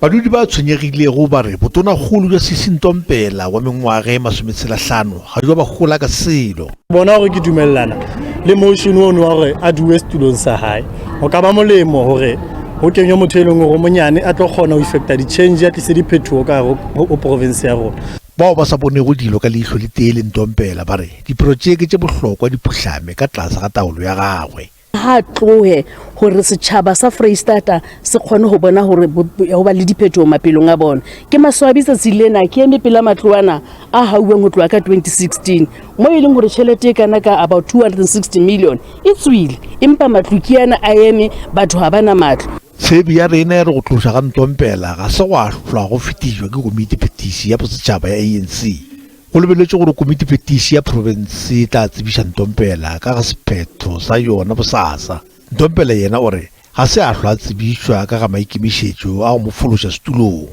Badudi ba tshwenyegilego ba re botonakgolo bja Sisi Ntompela wa mengwaga e masometshelahlano ga jwa ba hola ka selo. Bona gore ke dumelelana le motion ono wa gore a duwe setulong sa hae. Go ka ba molemo gore go kenywe motho e leng gore o monyane a tlo kgona go effecta di-change a tlise diphetogo ka gare go province ya rona. Bao ba sa bonego dilo ka leihlo le tee le Ntompela ba re diprotšeke tše bohlokwa di phuhlame ka tlase ga taolo ya gagwe. Ga a tloge gore setšhaba sa Freistata se kgone go bona gore go ba le diphetogo maphelong a bona. Ke maswabi tsatsi lena ke eme pela matloana a gauweng go tloga ka 2016 mo e leng gore tšhelete e kana ka about 260 million e tswile empa matlo ke ana a eme batho ga ba na matlo. Tshebi ya rena ya re go tloša ga Ntompela ga se gwa hlwa go fetišwa ke Komiti Phetiši ya Bosetšhaba ya ANC. Go lebeletšwe gore komitiphethiši ya profense e tla tsebiša Ntompela ka ga sephetho sa yona bosasa. Ntompela yena o re ga se a hlwa a tsebišwa ka ga maikemišetšo a go mo fološa setulong.